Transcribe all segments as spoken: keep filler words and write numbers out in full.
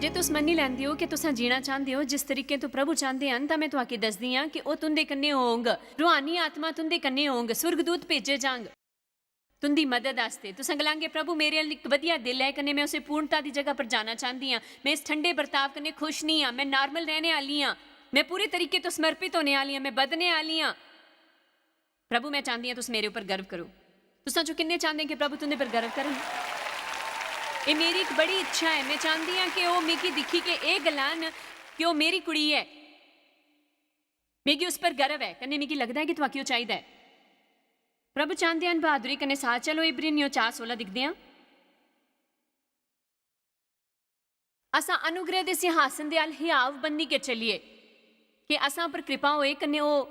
जे तुस मन्नी लैंदे ओ कि तुसां जीना चांह्दे ओ जिस तरीके तो प्रभु चांह्दे हन, तां में तुआके दसदी आं कि ओह् तुं'दे कन्नै होंग। रूहानी आत्मा तुं'दे कन्नै होंग। सुर्गदूत भेजे जांग तुं'दी मदद आस्तै। तुसां गलांगे, "प्रभु, मेरे अल इक बधिया दिल ऐ, कन्नै में उसे पूर्णता दी जगह पर जाना चांह्दी आं। में इस ठंडे बर्ताव कन्नै खुश निं आं। में नार्मल रैह्ने आह्ली आं। में पूरे तरीके तो समर्पित होने आह्ली आं। में बधने आह्ली आं।" प्रभु, में चांह्दी आं तुस मेरे उप्पर गर्व करो। तुसां चो किन्ने चांह्दे कि प्रभु तुं'दे पर गर्व करन? एह् मेरी इक बड़ी इच्छा ऐ। में चांह्दी आं कि ओह् मिगी दिक्खी के एह् गलान कि ओह् मेरी कुड़ी ऐ। मिगी उस पर गर्व ऐ, कन्नै मिगी लगदा ऐ कि तुआकी ओह् चाहिदा ऐ। प्रभु चांह्दे हन बहादुरी कन्नै साथ चलो। इब्रिनियो चार सोलां दिखदे आं। असां अनुग्रह दे सिंहासन दे अल हियाव बन्नी के चलिए, कि असां पर कृपा होए, कन्नै ओह्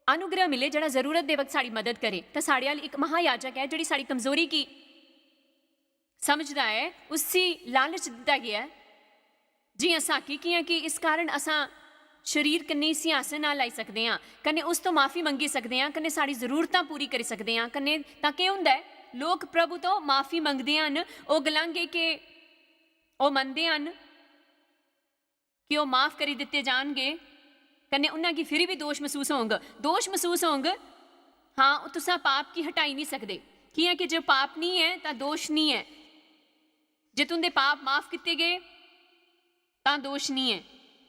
अनुग्रह मिले जेह्ड़ा जरूरत दे वक्त साढ़ी मदद करे। तां साढ़े अल इक महायाजक ऐ जेह्ड़ी साढ़ी कमजोरी गी समझदा ऐ, उसी लालच दित्ता गेआ ऐ। जि'यां साकी, कि'यां कि इस कारण असां शरीर कन्नै सिंहासन ना लाई सकदे आं, कन्नै उस तो माफी मंगी सकदे आं, कन्नै साढ़ी जरूरतां पूरी करी सकदे आं, कन्नै तां केह् होंदा ऐ? लोक प्रभु तो माफी मंगदे हन, ओह् गलांगे कि ओह् मनदे हन कि ओह् माफ करी दित्ते जाणगे, कन्नै उन्हां गी फिरी बी दोश मसूस होंग। दोश मसूस होंग, हां, ओह् तुसां पाप गी हटाई निं सकदे, कि'यां कि जे पाप निं ऐ तां दोश निं ऐ। जे तुं'दे पाप माफ कीते गे, तां दोश निं ऐ।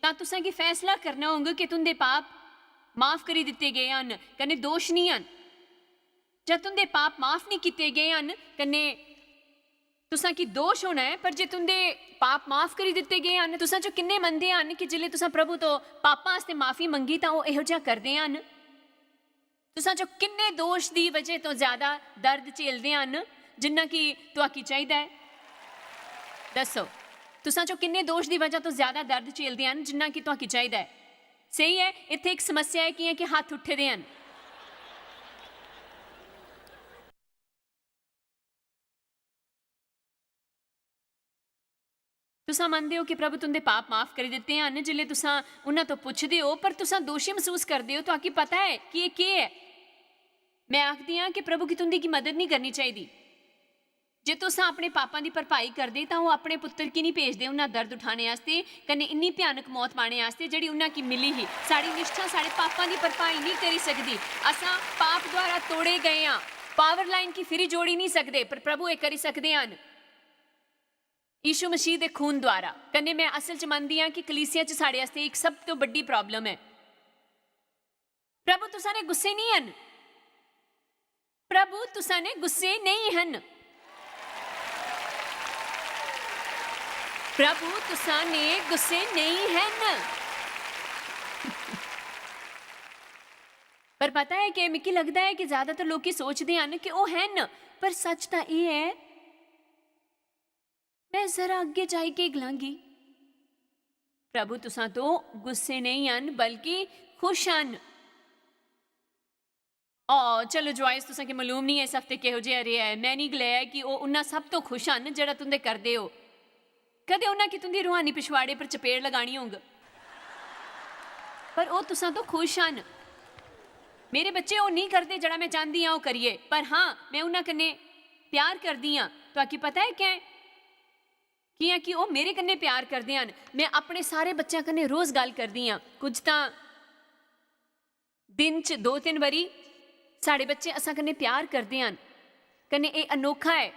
तां तुसां गी फैसला करना होंग कि तुं'दे पाप माफ करी दित्ते गे हन, कन्नै दोश निं हन। जे तुं'दे पाप माफ निं कीते गे हन, कन्नै तुसां गी दोश होना ऐ, पर जे तुं'दे पाप माफ करी दित्ते गे हन, तुसां चो किन्ने मनदे हन कि जिसलै तुसां प्रभु तो पापां आस्तै माफी मंगी, तां ओह् एहो जेहा करदे हन? तुसां चो किन्ने दोश दी वजह तो ज्यादा दर्द झेलदे हन, जिन्ना कि तुआकी चाहिदा ऐ? दस्सो, तुसां चो किन्ने दोश दी वजह तो ज्यादा दर्द झेलदे हन, जिन्ना कि तुआकी चाहिदा ऐ? स्हेई ऐ, इत्थै इक समस्या ऐ, कि'यां कि हत्थ उट्ठे दे हन। तुसां मनदे ओ कि प्रभु तुं'दे पाप माफ करी दित्ते हन जिसलै तुसां उन्हां तो पुछदे ओ, पर तुसां दोशी मसूस करदे ओ। तुआकी पता ऐ कि एह् केह् ऐ? में आखदी आं कि प्रभु गी तुं'दी गी मदद निं करनी चाहिदी। जे तुसां अपने पापां दी भरपाई करदे, तां ओह् अपने पुत्तर गी निं भेजदे उन्हां दर्द उठाने आस्तै, कन्नै इन्नी भयानक मौत पाने आस्तै जेह्ड़ी उन्हां गी मिली ही। साढ़ी निश्ठा साढ़े पापां दी भरपाई निं करी सकदी। असां पाप द्वारा तोड़े गए आं। पावर लाइन गी फिरी जोड़ी निं सकदे, पर प्रभु एह् करी सकदे हन। यीशु मसीह दे खून द्वारा। कन्नै में असल च मनदी आं कि कलीसिया च साढ़े आस्तै इक सब तो बड्डी प्रॉब्लम ऐ। प्रभु तुसां ने गुस्से निं हन। प्रभु तुसां ने गुस्से नेईं हन। प्रभु तुसां ने गुस्से नेईं हन। पर पता ऐ कि मिगी लगदा ऐ कि ज्यादातर लोकी सोचदे हन कि ओह् हन, पर सच तां एह् ऐ, में जरा अग्गें जाई के गलांगी, प्रभु तुसां तो गुस्से नेईं हन, बल्कि खुश हन। ओ, चलो ज्वाइस, तुसां गी मालूम निं ऐ इस हफ्ते किहो जेहा रेहा ऐ। में निं गलाया ऐ कि ओह् उन्ना सब तो खुश हन जेह्ड़ा तुं'दे करदे ओ। कदें उन्ना गी तुं'दी रूहानी पिछवाड़े पर चपेड़ लगानी होंग। पर ओह् तुसां तो खुश हन। मेरे बच्चे ओह् निं करदे जेह्ड़ा में चांह्दी आं ओह् करिये, पर हां, में उन्ना कन्नै प्यार करदी आं। तुआकी पता ऐ कैं? कि'यां कि ओह् मेरे कन्नै प्यार करदे हन। में अपने सारे बच्चें कन्नै रोज गल्ल करदी आं। कुछ तां दिन च दो तिन्न बारी साढ़े बच्चे असां कन्नै प्यार करदे हन। कन्नै एह् अनोखा ऐ।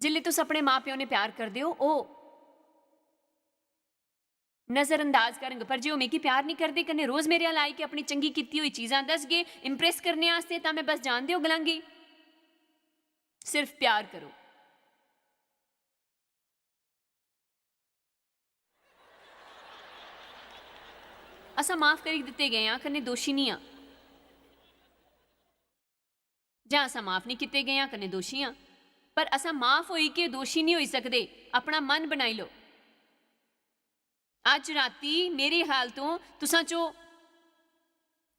जिसलै तुस अपने मां प्यो ने प्यार करदे ओ, ओह् नजरअंदाज करंग, पर जे ओह् मिगी प्यार निं करदे, कन्नै रोज मेरे अल आई के अपनी चंगी कीती होई चीजां दसगे, इम्प्रेस करने आस्तै, तां में बस जान देओ गलांगी, सिर्फ प्यार करो। असां माफ करी दित्ते गए आं, कन्नै दोशी निं आं। जां असां माफ निं कीते गए आं, कन्नै दोशी आं। पर असां माफ होई के दोशी निं होई सकदे। अपना मन बनाई लो। अज्ज राती मेरे ख्याल तो तुसां चो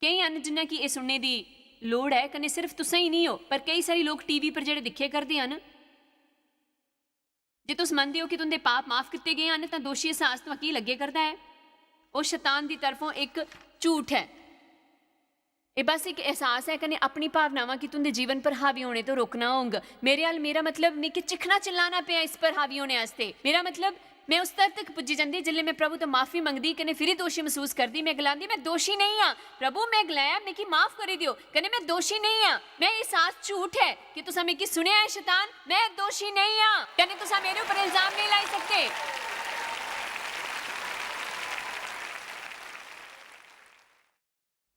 केईं हन जिन्ना कि एह् सुनने दी लोड़ ऐ, कन्नै सिर्फ तुसां ही निं हो, पर केईं सारे लोक टीवी पर जेह्ड़े दिक्खे करदे हन। जे तुस मनदे ओ कि तुं'दे पाप माफ कीते गे हन, तां दोशी एहसास तुआं की लग्गे करदा ऐ? ओह् शतान दी तरफों इक झूठ ऐ। एह् बस इक एहसास ऐ, कन्नै अपनी भावनावां गी तुं'दे जीवन पर हावी होने तो रोकना होंग। मेरे अल, मेरा मतलब, मिगी चिखना चिल्लाना पेआ इस पर हावी होने आस्तै। मेरा मतलब, में उस स्तर तक पुज्जी जंदी जिसलै में प्रभु तो माफी मंगदी, कन्नै फिरी दोशी मसूस करदी। में गलांदी, "में दोशी नेईं आं, प्रभु, में गलाया, मिगी माफ करी देओ, कन्नै में दोशी नेईं आं। में एह् साथ झूठ ऐ कि तुसां मिगी सुनेआ ऐ, शैतान, में दोशी नेईं आं, कन्नै तुसां मेरे उप्पर इल्जाम नेईं लाई सकदे।"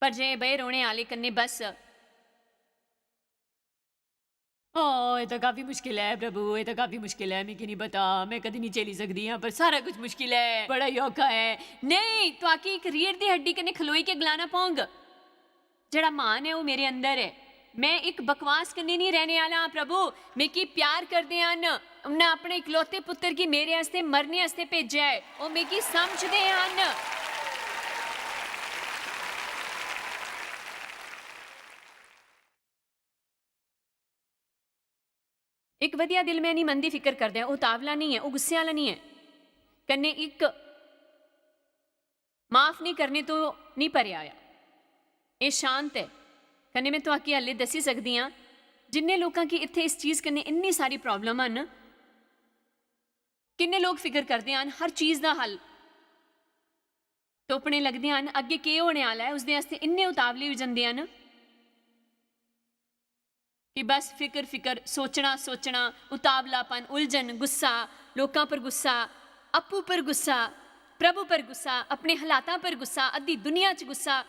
पर जे बहे रौह्ने आह्ले कन्नै बस, "ओ, एह् तां काफी मुश्किल ऐ, प्रभु, एह् तां काफी मुश्किल ऐ, मिगी निं पता, में कदी निं झेली सकदी आं, पर सारा कुछ मुश्किल ऐ, बड़ा ही औखा ऐ।" नेईं, तुआकी इक रीढ़ दी हड्डी कन्नै खलोई के गलाना पौंग, "जेह्ड़ा म्हान ऐ, ओह् मेरे अंदर ऐ। में इक बकवास कन्नै निं रैह्ने आह्ला आं, प्रभु, मिगी प्यार करदे हन। उन्नै अपने इकलौते पुत्तर गी मेरे आस्तै मरने आस्तै भेजेआ ऐ। ओह् मिगी समझदे हन।" इक वधिया दिल में निं मन दी फिकर करदा ऐ, ओह् उतावला निं ऐ, ओह् गुस्से आह्ला निं ऐ। कन्नै इक माफ निं करने तो निं भरेआ होआ। एह् शांत ऐ। कन्नै में तुआकी हाल्ले दस्सी सकदी आं, जिन्ने लोकां गी इत्थै इस चीज कन्नै इन्नी सारी प्रॉब्लम हन, किन्ने लोक फिकर करदे हन हर चीज दा हल तुप्पने लगदे हन, अग्गें केह् होने आह्ला ऐ, उसदे आस्तै इन्ने उतावले होई जंदे हन कि बस फिकर, फिकर, सोचना, सोचना, उतावलापन, उलझन, गुस्सा, लोकां पर गुस्सा, अप्पू पर गुस्सा, प्रभु पर गुस्सा, अपने हालातां पर गुस्सा, अद्धी दुनिया च गुस्सा।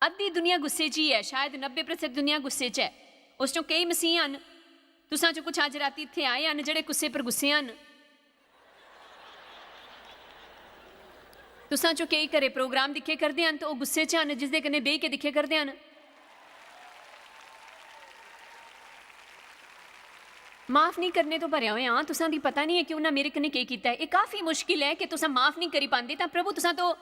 अद्धी दुनिया गुस्से च ही ऐ, शायद नब्बे प्रतिशत दुनिया गुस्से च ऐ। उस चों केई मसीह हन, तुसां चों कुछ अज्ज रातीं इत्थै आए हन, जेह्ड़े गुस्से पर गुस्से हन। तुसां चों केई घरै प्रोग्राम दिक्खे करदे हन ते ओह् गुस्से च हन, जिसदे कन्नै बेही के दिक्खे करदे हन। माफ निं करने तो भरेआ होएआ आं, तुसां दी पता निं ऐ कि उन्नै मेरे कन्नै केह् कीता ऐ। एह् काफी मुश्किल ऐ कि तुसां माफ निं करी पांदे, तां प्रभु तुसां तो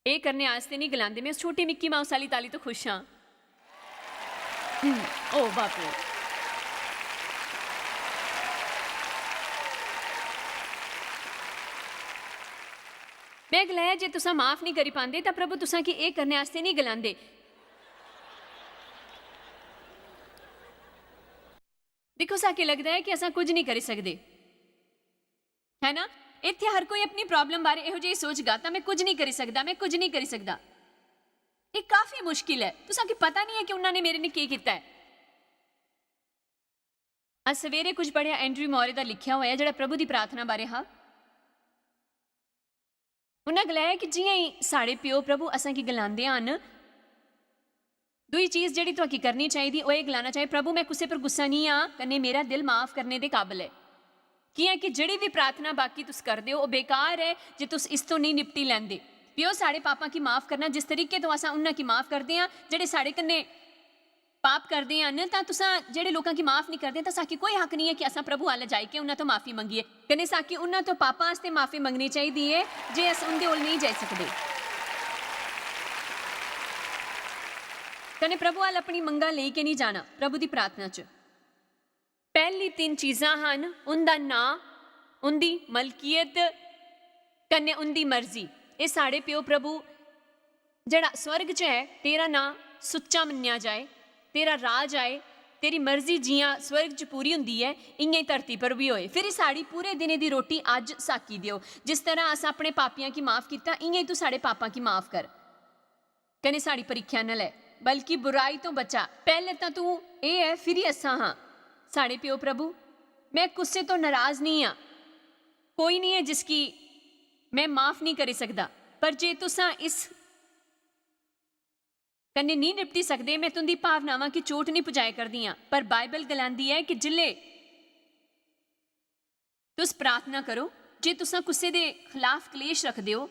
एह् करने आस्तै निं गलांदे। में उस छोटी मिक्की माउस आह्ली ताली तो खुश आं। हम्म, ओ बापू। में गलाया, "जे तुसां माफ निं करी पांदे, तां प्रभु तुसां गी एह् करने आस्तै निं गलांदे।" दिक्खो, साके लगदा ऐ कि असां कुछ निं करी सकदे, है ना? इत्थै हर कोई अपनी प्रॉब्लम बारै एहो जेही सोचगा, "तां में कुछ निं करी सकदा, में कुछ निं करी सकदा।" एह् काफी मुश्किल ऐ। तुसां गी पता निं ऐ कि उन्हां ने मेरे ने केह् कीता ऐ। अस सवेरे कुछ पढ़ेआ, एंड्रयू मौरे दा लिखेआ होआ ऐ, जेह्ड़ा प्रभु दी प्रार्थना बारै हा। उन्नै गलाया कि जियां ही साढ़े प्यो प्रभु असां गी गलांदे हन, दूई चीज जेह्ड़ी तुआकी करनी चाहिदी, ओह् एह् गलाना चाहिए, "प्रभु, में कुसै पर गुस्सा निं आं, कन्नै मेरा दिल माफ करने दे काबल ऐ।" कि'यां कि जेह्ड़ी बी प्रार्थना बाकी तुस करदे ओ, ओह् बेकार ऐ जे तुस इस तो नेईं निपटी लैंदे। प्यो, साढ़े पापां गी माफ करना, जिस तरीके तो असां उन्हां गी माफ करदे आं जेह्ड़े साढ़े कन्नै पाप करदे हन, तां तुसां जेह्ड़े लोकां गी माफ निं करदे, तां साकी कोई हक निं ऐ कि असां प्रभु अल्ल जाई के उन्हां तो माफी मंगिए। कन्नै साकी उन्हां तो पापां आस्तै माफी मंगनी चाहिदी ऐ जे अस उं'दे कोल नेईं जाई सकदे। कन्नै प्रभु अल्ल अपनी मंगां लेई के निं जाना, प्रभु दी प्रार्थना च। पैह्ली तिन्न चीजां हन, उं'दा नांऽ, उं'दी मलकियत कन्नै उं'दी मर्जी। एह् साढ़े प्यो प्रभु जेह्ड़ा स्वर्ग च ऐ, तेरा नांऽ सुच्चा मन्नेआ जाए, तेरा राज आए, तेरी मर्जी जि'यां स्वर्ग च पूरी होंदी ऐ, इ'यां ई धरती पर बी होए। फिरी साढ़ी पूरे दिनै दी रोटी अज्ज साकी देओ। जिस तरह अस अपने पापियां गी माफ कीता, इ'यां ई तू साढ़े पापां गी माफ कर। कन्नै साढ़ी परीक्षा न लै, बल्कि बुराई तो बचा। पैह्ले तां तू एह् ऐ, फिरी असां हां। साढ़े प्यो प्रभु, में कुसै तो नराज निं आं। कोई निं ऐ जिसगी में माफ निं करी सकदा। पर जे तुसां इस कन्नै निं निपटी सकदे, में तुं'दी भावनावां गी चोट निं पुजाए करदी आं। पर बाइबल गलांदी ऐ कि जिल्लै तुस प्रार्थना करो, जे तुसां कुसै दे खलाफ क्लेश रखदे ओ,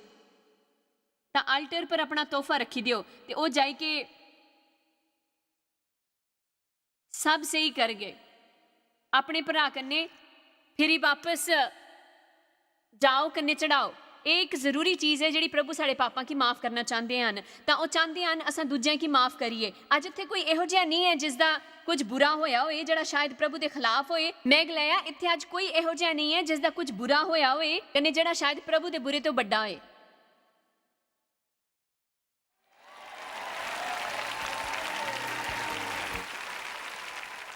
तां altar पर अपना तोहफा रखी देओ ते ओह् जाई के सब स्हेई करगे। अपने भ्राऽ कन्नै फिरी बापस जाओ, कन्नै चढ़ाओ। एह् इक जरूरी चीज ऐ जेह्ड़ी प्रभु साढ़े पापां गी माफ करना चांह्दे हन, तां ओह् चांह्दे हन असां दूजें गी माफ करिए। अज्ज इत्थै कोई एहो जेहा नेईं ऐ जिसदा कुछ बुरा होया होए, जेह्ड़ा शायद प्रभु दे खलाफ होए। मैं गलाया, इत्थै अज्ज कोई एहो जेहा नेईं ऐ जिसदा कुछ बुरा होया होए, कन्नै जेह्ड़ा शायद प्रभु दे बुरे तो बड्डा होए।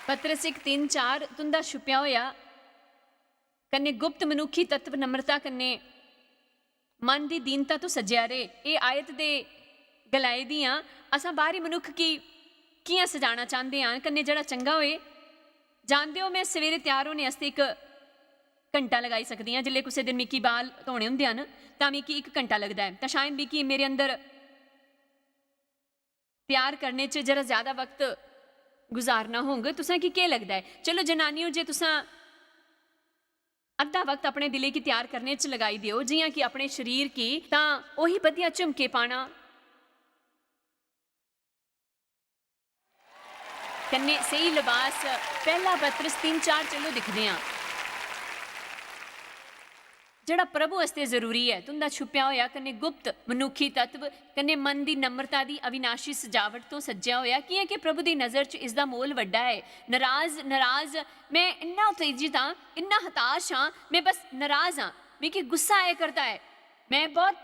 पतरस इक तिन्न चार, तुं'दा छुपेआ होया कन्नै गुप्त मनुक्खी तत्व नम्रता कन्नै मन दी दीनता तो सज्जेआ रे। एह् आयत दे गलाए दियां असां बाहरी मनुक्ख गी कि'यां सजाना चांह्दे आं कन्नै जेह्ड़ा चंगा होए। जानदे ओ, मैं सवेरे त्यार होने आस्तै इक घंटा लगाई सकदी आं। जिसलै कुसै दिन मिगी बाल धोने होंदे हन, तां मिगी इक घंटा लगदा ऐ। तां शायद मिगी मेरे अंदर त्यार करने च जरा ज्यादा वक्त गुजारना होंग। तुसें गी केह् लगदा ऐ? चलो जनानियों, जे तुसां अद्धा वक्त अपने दिलै गी त्यार करने च लगाई देओ, जि'यां कि अपने शरीर गी, तां ओही बधिया झुमके पाना, कन्नै स्हेई लबास। पैह्ला पतरस तिन्न चार, चलो दिखदे आं। जेह्ड़ा प्रभु आस्तै जरूरी ऐ, तुं'दा छुपेआ होया कन्नै गुप्त मनुक्खी तत्व कन्नै मन दी नम्रता दी अविनाशी सजावट तो सज्जेआ होया, कि'यां कि प्रभु दी नजर च इसदा मोल बड्डा ऐ। नराज, नराज, मैं इन्ना उत्तेजित आं, इन्ना हताश आं, मैं बस नराज आं, मिगी गुस्सा आया करदा ऐ। मैं बहुत,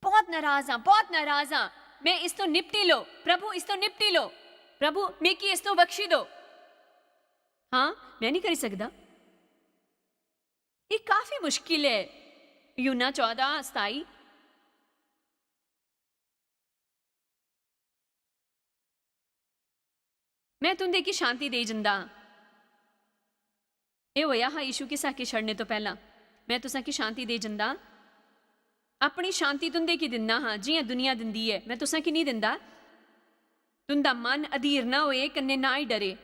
बहुत नराज आं, बहुत नराज आं। मैं इस तो निपटी लो प्रभु, इस तो निपटी लो प्रभु, मिगी इस तो बख्शी दो। हाँ, मैं नहीं करी सकदा। एह् काफी मुश्किल ऐ। यूहन्ना चौदां सताई। मैं तुं'दे गी शांति देई जंदा आं। एह् होएआ हा यीशु गी साकी छड़ने तो पैह्लां। मैं तुसां गी शांति देई जंदा आं। अपनी शांति तुं'दे गी दिन्ना हां, जि'यां दुनिया दिंदी ऐ, मैं तुसां गी निं दिंदा। तुं'दा मन अधीर ना होए कन्नै ना ही डरे।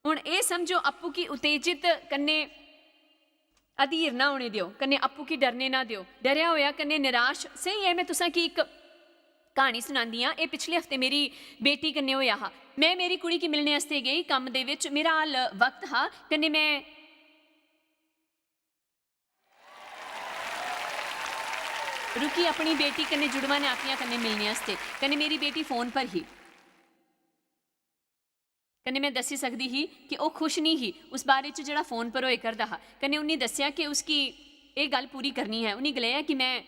हुन एह् समझो, अप्पू गी उत्तेजित कन्नै अधीर ना होने देओ, कन्नै अप्पू गी डरने ना देओ। डरेआ होया कन्नै निराश, स्हेई ऐ, मैं तुसां गी इक क्हानी सनांदी आं। एह् पिछले हफ्ते मेरी बेटी कन्नै होया हा। मैं मेरी कुड़ी गी मिलने आस्तै गेई कम्म दे विच, मेरा हल वक्त हा, कन्नै मैं रुकी अपनी बेटी कन्नै जुड़वा नातियां कन्नै मिलने आस्तै, कन्नै मेरी बेटी फोन पर ही। कन्नै मैं दस्सी सकदी ही कि ओह् खुश निं ही उस बारे च जेह्ड़ा फोन पर होए करदा हा। कन्नै उन्नी दस्सेआ कि उसकी एह् गल्ल पूरी करनी ऐ। उन्नी गलाया कि मैं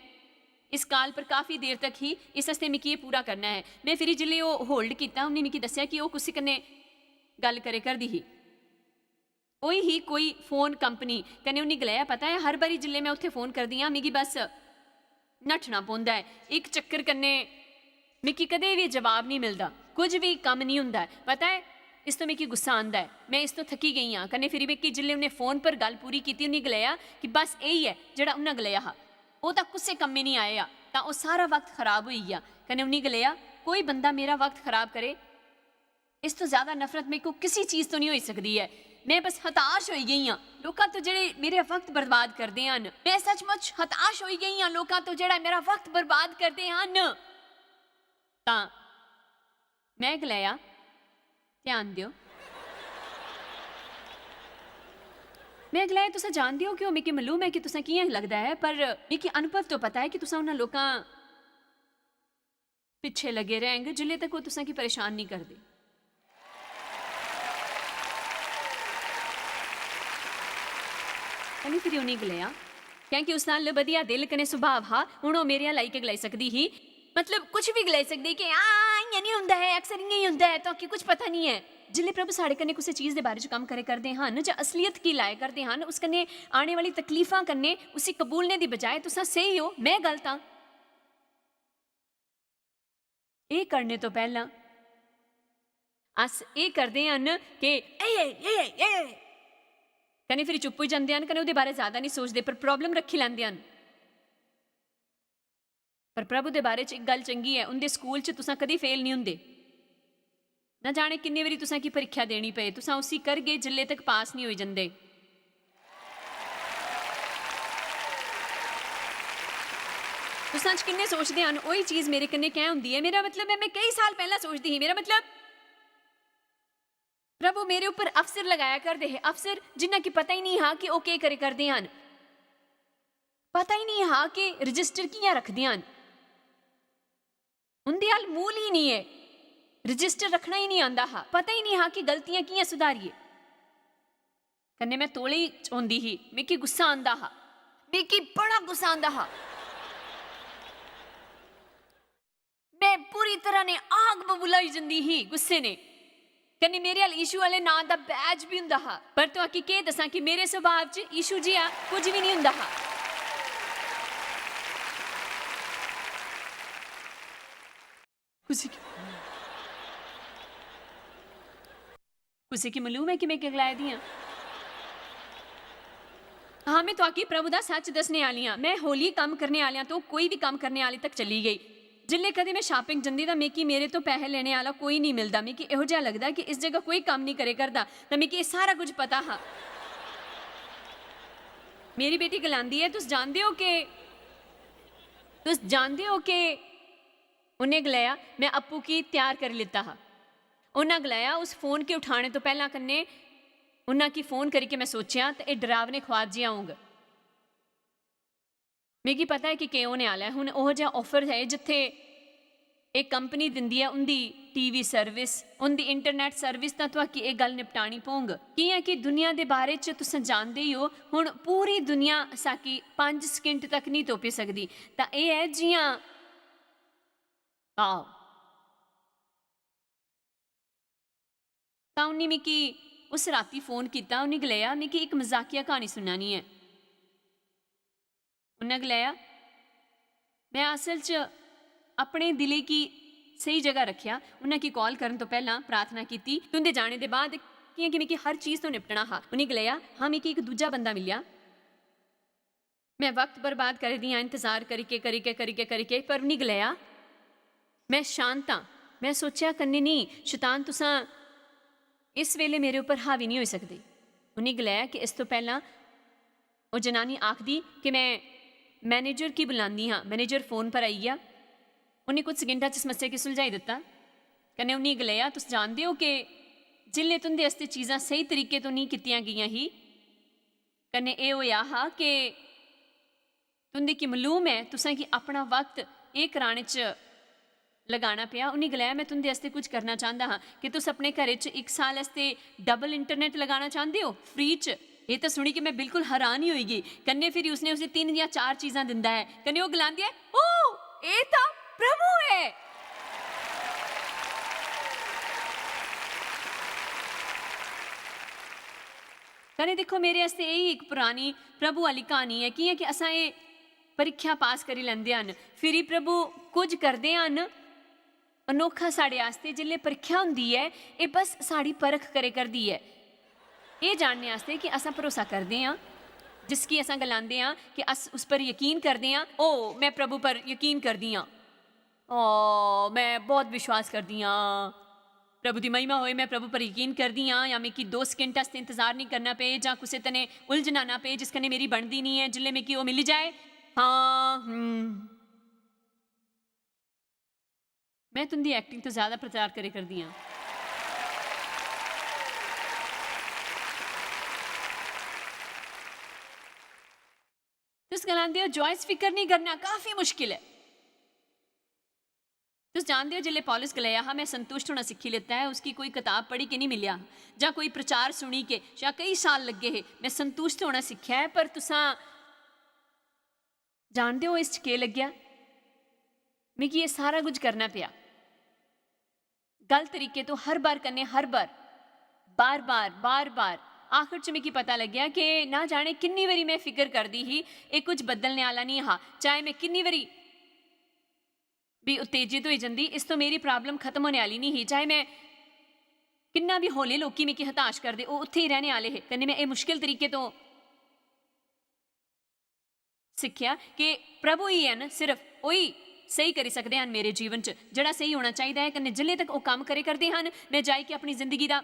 इस काल पर काफी देर तक ही, इस आस्तै मिगी एह् पूरा करना ऐ। मैं फिरी जिसलै ओह् होल्ड कीता, उन्नी मिगी दस्सेआ कि ओह् कुसै कन्नै गल्ल करे करदी ही। ओही ही कोई फोन कंपनी। कन्नै उन्नी गलाया, "पता ऐ, हर बारी जिसलै मैं उत्थै फोन करदी आं, मिगी बस नट्ठना पौंदा ऐ। इक चक्कर कन्नै मिगी कदें बी जवाब निं मिलदा, कुछ बी कम्म निं होंदा ऐ। पता ऐ, इस तो मिगी गुस्सा आंदा ऐ, मैं इस तो थक्की गेई आं।" कन्नै फिरी मिगी जिसलै उन्नै फोन पर गल्ल पूरी कीती, उन्नै गलाया कि बस एही ऐ जेह्ड़ा उन्नै गलाया हा। ओह् तां कुसै कम्मै निं आया, तां ओह् सारा वक्त खराब होई गेआ। कन्नै उन्नै गलाया, "कोई बंदा मेरा वक्त खराब करे, इस तो ज्यादा नफरत मेरे को किसी चीज तो नहीं होई सकदी ऐ। मैं बस हताश होई गेई आं लोकां तो जेह्ड़े मेरा वक्त बर्बाद करदे हन। मैं सचमुच हताश होई गेई आं लोकां तो जेह्ड़ा मेरा वक्त बर्बाद करदे हन।" तां मैं गलाया, "ध्यान देओ।" मैं गलाया, "तुस जानदे ओ कि ओह् मिगी मालूम ऐ कि तुसें कि'यां लगदा ऐ, पर मिगी अनुभव तो पता ऐ कि तुस उन्हां लोकां पिच्छे लगे रैंह्ग, जिल्ले तक ओह् तुसें गी परेशान निं करदे।" कन्नै फिरी उ'नें गलाया, क्योंकि उस नाल बधिया दिल कन्नै सुभाव हा, हुन ओह् मेरे आह्ला इक गलाई सकदी ही, मतलब, कुछ बी गलाई सकदी ही कि, "हां, इ'यां निं होंदा ऐ, अक्सर इ'यां ही होंदा ऐ, तुआंकी कुछ पता निं ऐ।" जिल्लै प्रभु साढ़े कन्नै कुसै चीज दे बारे च कम्म करे करदे हन जां असलीयत गी लाए करदे हन, उस कन्नै आने वाली तकलीफां कन्नै उसी कबूलने दी बजाए, "तुसां स्हेई ओ, में गलत आं।" एह् करने तो पैह्लां अस एह् करदे हन कि "ए, ए, ए, ए," कन्नै फिर चुप होई जंदे हन, कन्नै ओह्दे बारे ज्यादा निं सोचदे, पर प्रॉब्लम रक्खी लैंदे हन। पर प्रभु दे बारे च इक गल्ल चंगी ऐ, उं'दे स्कूल च तुसां कदी फेल निं होंदे। ना जाने किन्ने बारी तुसां गी परीक्षा देनी पए, तुसां उसी करगे जिल्ले तक पास निं होई जंदे। तुसां च किन्ने सोचदे हन, "ओही चीज मेरे कन्नै कैं होंदी ऐ?" मेरा मतलब ऐ, मैं केई साल पैह्लां सोचदी ही, मेरा मतलब, प्रभु मेरे उप्पर अफसर लगाया करदे हे, अफसर जिन्ना कि पता ही निं हा कि ओह् केह् करे करदे हन। पता ही नहीं हा कि रजिस्टर कि'यां रखदियां न। उं'दे अल मूल ही नहीं ऐ, रजिस्टर रखना ही नहीं आंदा हा, पता ही नहीं हा कि गलतियां कि'यां सुधारिए। कन्नै में तौले ही चौंदी ही, मिगी गुस्सा आंदा हा, मिगी बड़ा गुस्सा आंदा हा। मैं पूरी तरह ने आग बबूला होई जंदी ही गुस्से ने। कन्नै मेरे अल यीशु आह्ले नांऽ दा बैज बी होंदा हा, पर तुआकी केह् दस्सां कि मेरे सुभाव च यीशु जिहा कुछ बी निं होंदा हा। कुसै गी, कुसै गी मालूम ऐ कि में केह् गलाए दी आं? हां, में तुआकी प्रभु दा सच दस्सने आह्ली आं। में होली कम्म करने आह्लेआं तो कोई बी कम्म करने आह्ले तक चली गेई। जिसलै कदें में शापिंग जंदी तां मिगी मेरे तो पैहे लेने आह्ला कोई निं मिलदा। मिगी एहो जेहा लगदा कि इस जगह कोई कम्म निं करे करदा, तां मिगी एह् सारा कुछ पता हा। मेरी बेटी गलांदी ऐ, "तुस जानदे ओ के, तुस जानदे ओ के?" उन्नै गलाया, "में आपूं की त्यार करी लैता हा।" उन्नै गलाया, "उस फोन के उठाने तो पैह्लां कन्नै उन्नै की फोन करियै में सोचेआ ते एह् डरावने ख्वाब जिहा होंग।" मिगी पता ऐ कि केह् होने आह्ला ऐ। हुन ओह् जेहा offer ऐ जित्थै एह् कंपनी दिंदी ऐ उं'दी टीवी सर्विस, उं'दी इंटरनेट सर्विस, तां तुआकी एह् गल्ल निपटानी पौंग। कि'यां कि दुनिया दे बारे च तुस जानदे ही ओ, हुन पूरी दुनिया साकी पंज सकिंट तक निं तोपी सकदी। तां एह् ऐ जि'यां, आओ। तां उन्नी मिगी उस राती फोन कीता। उन्नी गलाया, "मिगी इक मजाकिया क्हानी सुनानी ऐ।" उन्नै गलाया, "में असल च अपने दिलै गी स्हेई जगह रक्खेआ।" उन्नै की कॉल करन तो पैह्लां प्रार्थना कीती। तुं'दे जाने दे बाद, कि'यां कि मिगी हर चीज तो निपटना हा, उन्नी गलाया, "हां, मिगी इक दूजा बंदा मिलेआ।" में वक्त बर्बाद करी दियां, इंतजार करियै, करियै, करियै, करियै, पर उन्नी गलाया, "में शांत आं।" में सोचेआ, "कन्नै नेईं, शैतान तुसां इस वेले मेरे उप्पर हावी निं होई सकदे।" उन्नी गलाया कि इस तो पैह्लां ओह् जनानी आखदी कि में मैनेजर गी बुलांदी हां। मैनेजर फोन पर आई गेआ। उन्नी कुछ सकिंटां च समस्या गी सुलझाई दित्ता। कन्नै उन्नी गलाया, "तुस जानदे ओ कि जिसलै तुं'दे आस्तै चीजां स्हेई तरीके तो नेईं कीतियां गेइयां ही, कन्नै एह् होएआ हा कि तुं'दे की मालूम ऐ, तुसें गी अपना वक्त एह् कराने च लगाना पेआ।" उ'नें गलाया, "में तुं'दे आस्तै कुछ करना चांह्दा हा। कि तुस अपने घरै च इक साल आस्तै डबल इंटरनेट लगाना चांह्दे ओ, फ्री च?" एह् तां सुनी के में बिल्कुल हैरान ही होई गेई। कन्नै फिर उसने उसी तिन्न जां चार चीजां दिंदा ऐ। कन्नै ओह् गलांदी ऐ, "ओ, एह् तां प्रभु ऐ।" कन्नै दिक्खो, मेरे आस्तै एही इक परानी प्रभु आह्ली क्हानी ऐ, कि'यां कि असां एह् परीक्षा पास करी लैंदे हन, फिरी प्रभु कुछ करदे हन अनोखा साढ़े आस्तै। जिसलै परीक्षा होंदी ऐ, एह् बस साढ़ी परख करे करदी ऐ। एह् जानने आस्तै कि असां भरोसा करदे आं, जिसगी असां गलांदे आं कि अस उस पर यकीन करदे आं, "ओ, में प्रभु पर यकीन करदी आं।" "ओ, में बहुत विश्वास करदी आं।" "प्रभु दी महिमा होए, में प्रभु पर यकीन करदी आं," जां "मिगी दो सकिंट आस्तै इंतजार निं करना पे, जां कुसै तने उलझना ना पे जिस कन्नै मेरी बनदी निं ऐ, जिसलै मिगी ओह् मिली जाए।" हां, हम्म। में तुं'दी एक्टिंग तो ज्यादा प्रचार करे करदी आं। तुस गलांदे ओ, "जॉयस, फिकर निं करना, काफी मुश्किल ऐ।" तुस जानदे ओ, जिसलै पौलुस गलाया हा, "में संतुष्ट होना सिक्खी लैता ऐ," उसगी कोई कताब पढ़ी के निं मिलेआ, जां कोई प्रचार सुनी के, शा केई साल लग्गे हे, "में संतुष्ट होना सिक्खेआ ऐ।" पर तुसां जानदे ओ इस च केह् लग्गेआ? मिगी एह् सारा कुछ करना पेआ। गलत तरीके तो हर बार कन्नै हर बार, बार-बार, बार-बार। आखर च मिगी पता लग्गेआ कि ना जाने किन्नी बारी में फिकर करदी ही, एह् कुछ बदलने आह्ला निं हा। चाहे में किन्नी बारी भी उत्तेजित होई जंदी, इस तो मेरी प्रॉब्लम खत्म होने आह्ली निं ही। चाहे में किन्ना भी हौले लोकी मिगी हताश करदे, ओह् उत्थै ही रैह्ने आह्ले हे। कन्नै में एह् मुश्किल तरीके तो सिक्खेआ कि प्रभु ही हैन, सिर्फ ओही स्हेई करी सकदे हन मेरे जीवन च, जेह्ड़ा स्हेई होना चाहिदा ऐ। कन्नै जिल्ले तक ओह् कम्म करे करदे हन, में जाई के अपनी जिंदगी दा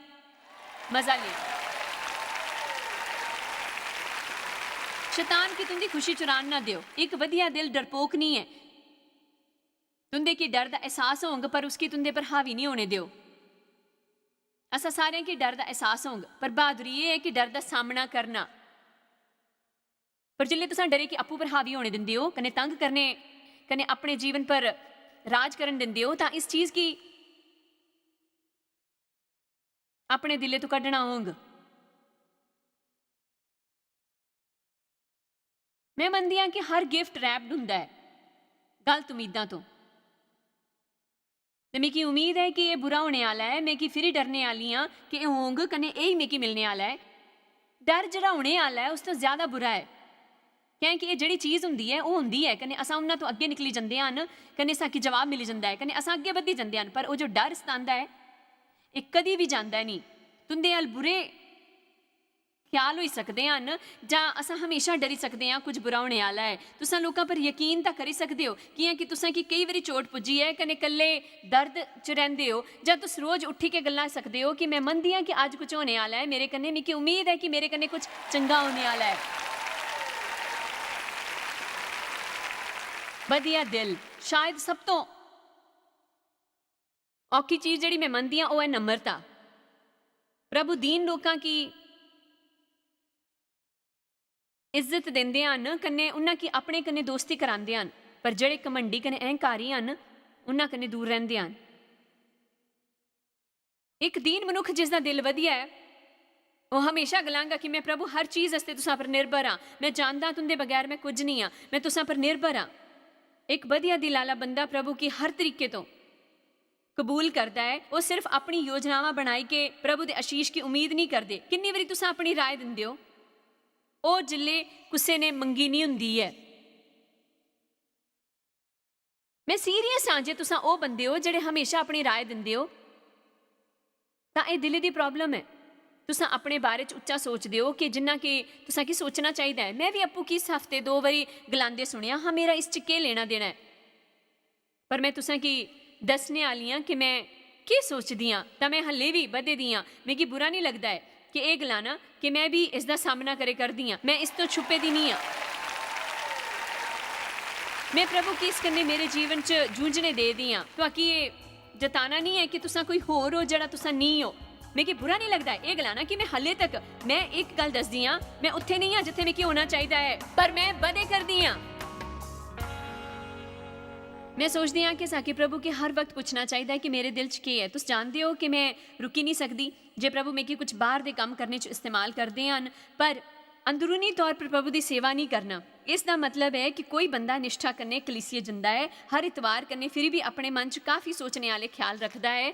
मजा लें। शैतान गी तुं'दी खुशी चुरान ना देओ। इक बधिया दिल डरपोक निं ऐ। तुं'दे गी डर दा एहसास होंग, पर उसगी तुं'दे पर हावी निं होने देओ। असां सारें गी डर दा एहसास होंग, पर बहादुरी एह् ऐ कि डर दा सामना करना। पर जिसलै तुसां डरे गी अप्पू पर हावी होने दिंदे ओ, कन्नै तंग करने, कन्नै अपने जीवन पर राज करन दिंदे ओ, तां इस चीज गी अपने दिलै तों कड्ढना होंग। में मनदी आं कि हर गिफ्ट रैप्ड हुंदा ऐ गलत उम्मीदां तों। ते मिगी उम्मीद ऐ कि एह् बुरा होने आह्ला ऐ। मिगी फिरी डरने आह्ली आं कि एह् होंग, कन्नै एह् ही मिगी मिलने आह्ला ऐ। डर जेह्ड़ा होने आह्ला ऐ, उस तों ज्यादा बुरा ऐ, कैंह् कि एह् जेह्ड़ी चीज होंदी ऐ, ओह् होंदी ऐ, कन्नै असां उन्हां तों अग्गें निकली जंदे हन, कन्नै साकी जवाब मिली जंदा ऐ, कन्नै असां अग्गें बधी जंदे हन। पर ओह् जो डर सतांदा ऐ, एह् कदी बी जांदा निं। तुं'दे अल बुरे ख्याल होई सकदे हन, जां असां हमेशा डरी सकदे आं कुछ बुरा होने आह्ला ऐ। तुसां लोकां पर यकीन तां करी सकदे ओ, कि'यां कि तुसां गी केई बारी चोट पुज्जी ऐ, कन्नै कल्ले दर्द च रैंह्दे ओ, जां तुस रोज उट्ठी के गल्लां सकदे ओ कि में मनदी आं कि अज्ज कुछ होने आह्ला ऐ मेरे कन्नै, मिगी उम्मीद ऐ कि मेरे कन्नै कुछ चंगा होने आह्ला ऐ। बधिया दिल, शायद सब तों औखी चीज जेह्ड़ी में मनदी आं, ओह् ऐ नम्रता। प्रभु दीन लोकां गी इज्जत दिंदे हन, कन्नै उन्हां गी अपने कन्नै दोस्ती करांदे हन, पर जेह्ड़े घमंडी कन्नै अहंकारी हन, उन्हां कन्नै दूर रैंह्दे हन। इक दीन मनुक्ख जिसदा दिल बधिया ऐ, ओह् हमेशा गलांगा कि में प्रभु हर चीज आस्तै तुसां पर निर्भर आं, में जानदा तुं'दे बगैर में कुछ निं आं, में तुसां पर निर्भर आं। इक बधिया दिल आह्ला बंदा प्रभु गी हर तरीके तों कबूल करदा ऐ, ओह् सिर्फ अपनी योजनावां बनाई के प्रभु दे आशीष गी उम्मीद निं करदे। किन्नी बारी तुसां अपनी राय दिंदे ओ, ओह् जिल्लै कुसै ने मंगी निं हुंदी ऐ। में सीरियस आं जे तुसां ओह् बंदे ओ जेह्ड़े हमेशा अपनी राय दिंदे ओ, तां एह् दिलै दी प्रॉब्लम ऐ। तुसां अपने बारे च उच्चा सोचदे ओ कि जिन्ना कि तुसां गी सोचना चाहिदा ऐ। में बी अप्पू गी इस हफ्ते दो बारी गलांदे सुनेआ हा, मेरा इस च केह् लेना देना ऐ? पर में तुसां गी दस्सने आह्ली आं कि में केह् सोचदी आं, तां में हल्ले बी बधे दी आं। मिगी बुरा निं लगदा ऐ कि एह् गलाना कि में बी इसदा सामना करे करदी आं, में इस तों छुपे दी निं आं। में प्रभु गी इस कन्नै मेरे जीवन च जूझने दे दी आं। तुआकी एह् जताना निं ऐ कि तुसां कोई होर ओ जेह्ड़ा तुसां निं ओ। मिगी बुरा निं लगदा ऐ एह् गलाना कि में हल्ले तक, में इक गल्ल दसदी आं, में उत्थै निं आं जित्थै मिगी होना चाहिदा ऐ, पर में बधे करदी आं। में सोचदी आं कि साकी प्रभु गी हर वक्त पुच्छना चाहिदा ऐ कि मेरे दिल च केह् ऐ। तुस जानदे ओ कि में रुकी निं सकदी। जे प्रभु मिगी कुछ बाह्र दे कम्म करने च इस्तेमाल करदे हन, पर अंदरूनी तौर पर प्रभु दी सेवा निं करना, इस दा मतलब ऐ कि कोई बंदा निश्ठा कन्नै कलीसिया जंदा ऐ, हर इतवार कन्नै फिरी बी अपने मन च काफी सोचने आह्ले ख्याल रखदा ऐ,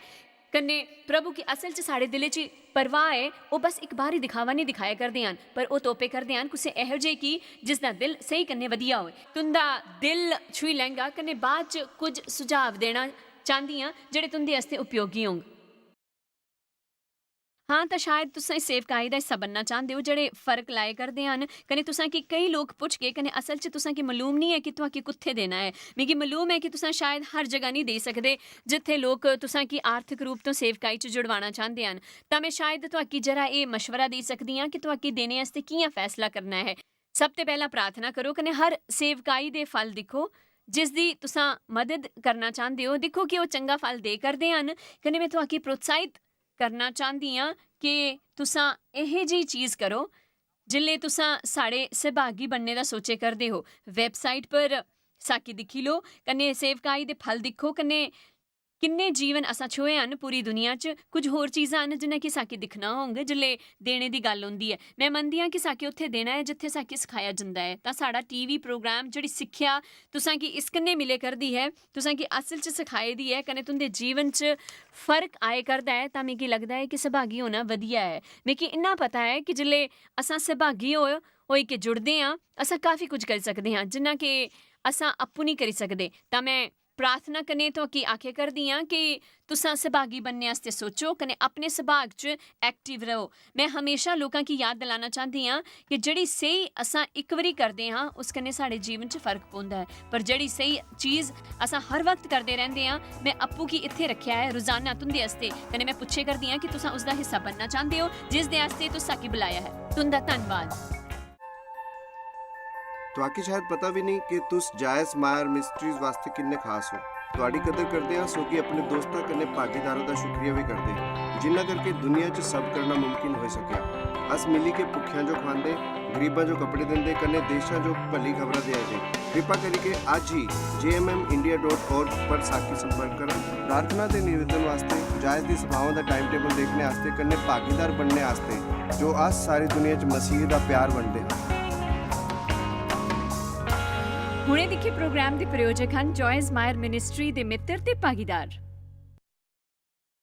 कन्नै प्रभु गी असल च साढ़े दिलै च परवाह ऐ, ओह् बस इक बाह्री दिखावा निं दिखाया करदे हन, पर ओह् तोपे करदे हन कुसै एहो जेह् की जिसदा दिल स्हेई कन्नै बधिया होऐ। तुं'दा दिल छूही लैंगा, कन्नै बाद च कुछ सुझाव देना चांह्दी आं जेह्ड़े तुं'दे आस्तै उपयोगी होंग। हां, तां शायद तुसें सेवकाई दा हिस्सा बनना चांह्दे ओ, जेह्ड़े फर्क लाए करदे हन, कन्नै तुसां गी केई लोक पुच्छगे, कन्नै असल च तुसां गी मालूम निं ऐ कि तुआं गी कुत्थै देना ऐ। मिगी मालूम ऐ कि तुसां शायद हर जगह निं देई सकदे, जित्थै लोक तुसां गी आर्थिक रूप तो सेवकाई च जुड़वाना चांह्दे हन। तां में शायद तुआं गी जरा एह् मशवरा देई सकदी आं कि तुआं गी देने आस्तै कि'यां फैसला करना ऐ। सब ते पैह्ला प्रार्थना करो, कन्नै हर सेवकाई दे फल दिक्खो, जिसदी तुसां मदद करना चांह्दे ओ। दिक्खो कि ओह् चंगा फल दे करदे हन, कन्नै में तुआं गी प्रोत्साहित करना चांह्दी आं कि तुसां एह् जेही चीज करो। जिसलै तुसां साढ़े सैभागी बनने दा सोचे करदे हो, वैबसाइट पर साकी दिक्खी लो, कन्नै सेवकाई दे फल दिक्खो, कन्नै किन्ने जीवन असां छुए हन पूरी दुनिया च। कुछ होर चीजां हन जिन्ना कि साकी दिक्खना होंग जिसलै देने दी गल्ल होंदी ऐ। में मनदी आं कि साकी उत्थै देना ऐ जित्थै साकी सखाया जंदा ऐ। तां साढ़ा टीवी प्रोग्राम, जेह्ड़ी सिक्खेआ तुसां गी इस कन्नै मिले करदी ऐ, तुसां गी असल च सखाई दी ऐ, कन्नै तुं'दे जीवन च फर्क आए करदा ऐ, तां मिगी लगदा ऐ कि सभागी होना वधिया ऐ। मिगी इन्ना पता ऐ कि जिसलै असां सभागी होए, होई के जुड़दे आं, असां काफी कुछ करी सकदे आं, जिन्ना कि असां आपूं निं करी सकदे। तां में प्रार्थना कन्नै तुआं गी आखे करदी आं कि तुसां सभागी बनने आस्तै सोचो, कन्नै अपने सभाग च एक्टिव रहो। में हमेशा लोकां गी याद दिलाना चांह्दी आं कि जेह्ड़ी स्हेई असां इक बारी करदे आं, उस कन्नै साढ़े जीवन च फर्क पौंदा ऐ, पर जेह्ड़ी स्हेई चीज असां हर वक्त करदे रैंह्दे आं, में अप्पू गी इत्थै रक्खेआ ऐ रोजाना तुं'दे आस्तै, कन्नै में पुच्छे करदी आं कि तुसां उसदा हिस्सा बनना चांह्दे ओ, जिस दे आस्तै तुस साकी बुलाया ऐ। तुं'दा धन्नवाद। तुआकी शायद पता भी नहीं कि तुस जायस मायर मिस्ट्रीज वास्ते किन्ने खास हो। तुआडी कदर करदे आं, सोगी अपने दोस्तां कन्नै भागीदारां दा शुक्रिया भी करदे आं, जिन्ना करके दुनिया च सब करना मुमकिन होई सकेआ। अस मिली के भुक्खेआं जो खुआंदे, गरीबां जो कपड़े दिंदे, कन्नै देशां जो भली खबरां देआ दे। कृपा करियै अज्ज ही J M M India dot org पर साखी संपर्क करा। प्रार्थना ते निवेदन वास्ते, जायज दी सभाओं दा टाइम टेबल देखने आस्तै, कन्नै भागीदार बनने आस्तै, जो अस सारी दुनिया च मसीह दा प्यार बंडदे हां। हुणे दिक्खे प्रोग्राम दे प्रायोजक हन जॉयज मायर मिनिस्ट्री दे मित्र ते भागीदार।